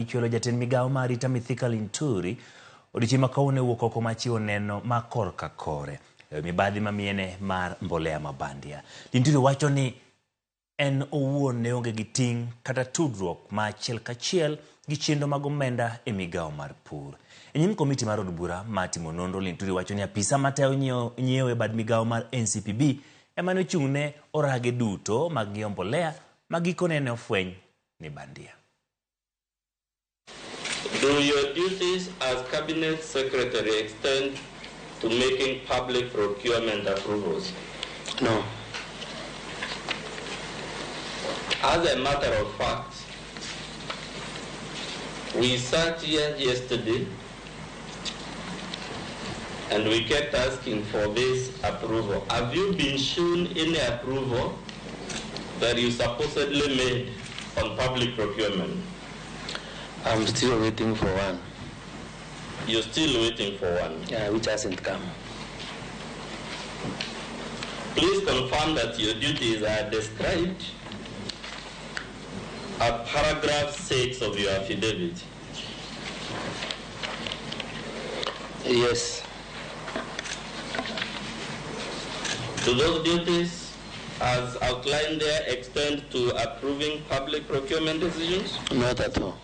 Ichwelo jatend migawo ma arita Mithika Linturi odiochieng' ma kawuono owuok oko mar chiwo neno ma korka kore e mibadhi ma miene mar mbolea ma bandia. Linturi wacho ni en owuon ne onge gi ting' kata tudruok ma achiel kachiel gi chenro mag omenda e migawo mar pur. E nyim komiti mar od bura ma timo nonro, Linturi wacho ni apisa matayo nyiewo e bad migawo mar NCPB ema ne ochung' ne orage duto mag ng'iewo mbolea ma gikone ne ofweny ni bandia. Do your duties as Cabinet Secretary extend to making public procurement approvals? No. As a matter of fact, we sat here yesterday and we kept asking for this approval. Have you been shown any approval that you supposedly made on public procurement? I'm still waiting for one. You're still waiting for one? Yeah, which hasn't come. Please confirm that your duties are described at paragraph 6 of your affidavit. Yes. Do those duties, as outlined there, extend to approving public procurement decisions? Not at all.